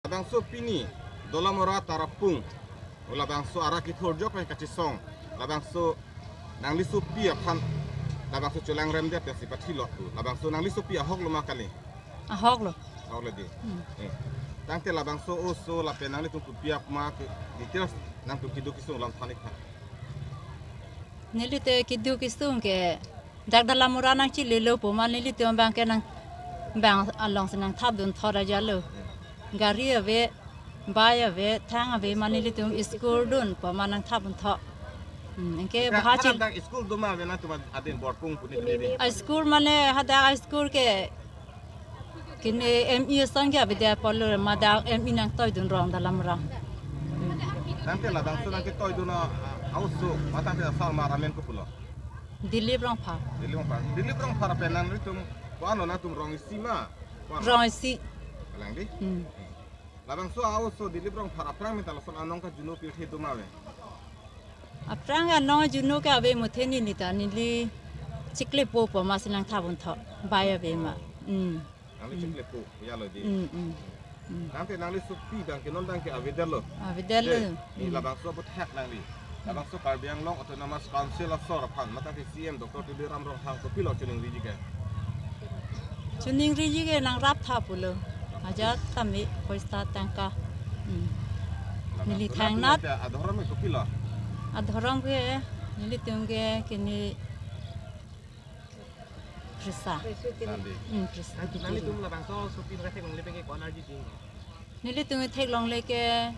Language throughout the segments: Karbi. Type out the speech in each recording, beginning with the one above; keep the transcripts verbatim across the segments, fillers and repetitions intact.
Labangso pini Dolamara Tarapung, o labangso arak kethor jok pen kachisong, labangso nangli sopi aphan, labangso cholangrem det pensi pathilot pu. Labangso nangli sopi ahok lo ma kali? Ahok lo. Ahok lo di. Hmm. Eh. Tangte labangso oso lapen nanglitum kopi apma ke details nangtum keduk kesung alam than ik tha. Neli te keduk kesung ke dak Dolamara nangchilelo pu ma nelitum abang ke nang bang alongsi nangthapdun thot aja lo. Gari ave, bike ave, thang ave ma nelitum school dun pu ma nangthapdun thot. Hmm, anke Dak, bahachil dak school do ma ave nangtum adin Borpung pu ni kini di. A school mane hadak a school ke kini M E ason ke ave de apotlo ma dak M E nangtoidun rong Dolamara. Tangte labangso nangketoidun a, a oso, ma tangte asar ma amen kopulo? Dilip Rongphar. Dilip Rongphar. Dilip Rongphar pen nanglitum ko-an lo nangtum rong isi ma? Ko-an lo? Rong isi. Kalang di? Hmm. Labangso a oso Dilip Rongphar aphrang mita lason anong kajuno pirthe do ma ave? Aphrang anong kajuno ke ave muthe neli ta neli chiklepo pu ma si nangthapdun thot. Bike ave ma. Hmm. Nangli Hmm. chiklepo ya lo di. Hmm, hmm. Hmm. Tangte nangli sopi abang ke non abang ke avedetlo. Avedetlo. De, ni Hmm. labangso aphuthak nangli. Labangso Karbi Anglong Autonomous Council asor aphan, ma tangte C E M Doctor Tuliram Ronghang kopilo choningriji ke? Choningriji ke nangrap tha pulo. Ajat tame poisa tangka. Hmm. Labangso neli nangtum thangnat. Tangte adhorom ke kopilo? Adhorom ke nelitum ke kini Krista. Nandi. Hmm, Krista. Nangtum labangso sopi abang theklongle pen ke ko-an arji ding? Nelitum theklongle ke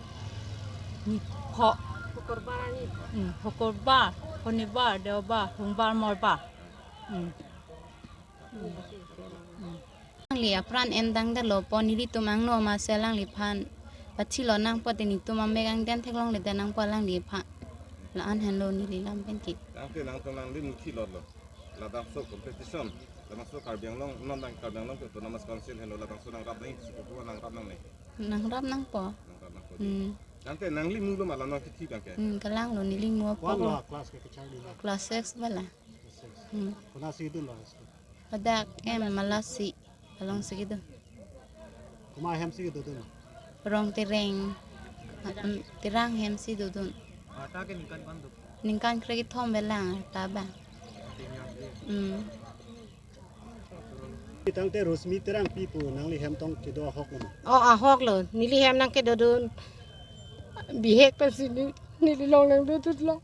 ni pho. Phokorbar ni. Hmm, Phokorbar, Shonibar, Deobar, Sombar, Mongolbar. Hmm. Hmm. Alangli apran endang dalo po nelitum angno ma si alangliphan pathilot nangpo te nelitum amek angden theklongle det nangpo alangliphan. La-an henlo neli lam pen ke. Tangte nangtum nangli muthilotlo. Labangso competition, labangso Karbi Anglong, non abang Karbi Anglong ke Autonomous Council henlo labangso nangrap nang isi kuku nangrap nangne. Nangrap nangpo. Nangrap nangpo di. Hmm. Tangte nangli mulo ma la nangkithi abang ke? Hmm, kalanglo neli mu apot. Ko-an lo class ke kechang di ma? Class six bala. Class six. Hmm. Konatsi dun lo school? Hadak em Malasi alongsi kedo. Komat ahem si kedodun? Rong Terang. Mm, Terang hem si dodun. Arta ke ningkan ko-an do? Ningkan krekethom belang arta abang. Ten years de. Mm. Tangte Rosmi Terangpi pu nangli hem tong kedo ahok lo ma? O, ahok lo. Neli hem nangkedodun. Bihek pensi ne, neli long nangdodunlo.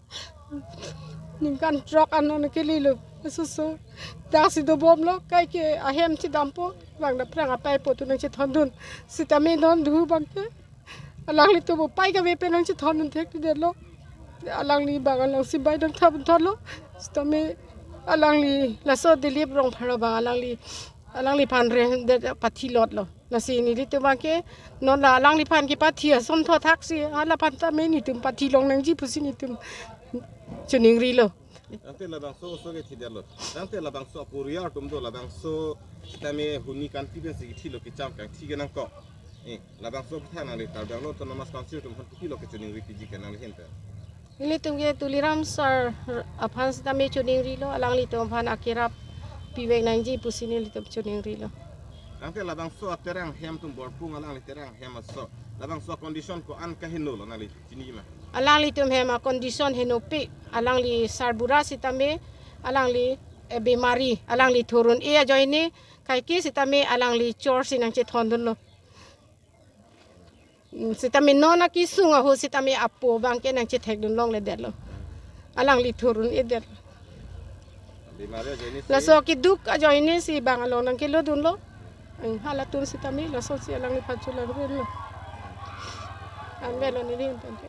Ningkan throk an nangkelelo. Susu. Daksi dobomlo, kaike ahem chedampo, bang da phrang apei po tu nangchethondun. Sitame non dhu abang ke alanglitum upai kave pen nangchethondun thekthedetlo. Alangli abang along sibai nangthapdun thotlo. Sitame alangli laso Dilip Rongphar abang alangli, alangliphan rengdet pathilotlo. Lasi nelitum abang ke non la alangliphan kepathi ason thothaksi, halaphan tame nelitum pathilong nangji pusi nelitum choningrilo. Tangte labangso oso kethidetlo. Tangte labangso aporiyar atum do labangso sitame huni kanti pensi kethilo kecham kangthi kenangkok. Eh, labangso aphuthak nangli Karbi Anglong Autonomous Council atum aphan kopilo kechoningri piji ke nangli ahin pen? Nelitum ke Tuliram sir aphan sitame choningrilo, alanglitum aphan akerap pivek nangji pusi nelitum choningrilo. Tangte labangso aTerang hem atum Borpung alangli Terang hem aso, labangso condition ko-an kahenolo nangli chini ma? Alanglitum hem acondition henopik, alangli sarbura sitame, alangli, eh, bemari, alangli thurun-e ajoine, kaike sitame alangli chorsi nangchethondunlo. Mm, sitame non akesung ahut sitame apo abang ke nangchethekdun longledetlo. Alangli thurun-edet. Bemari ajoine si. Laso keduk ajoine si bang along nangkelodunlo. Ang halatum sitame lasonsi alangliphan cholangrilo. Anvetlo neli ahin pen ke.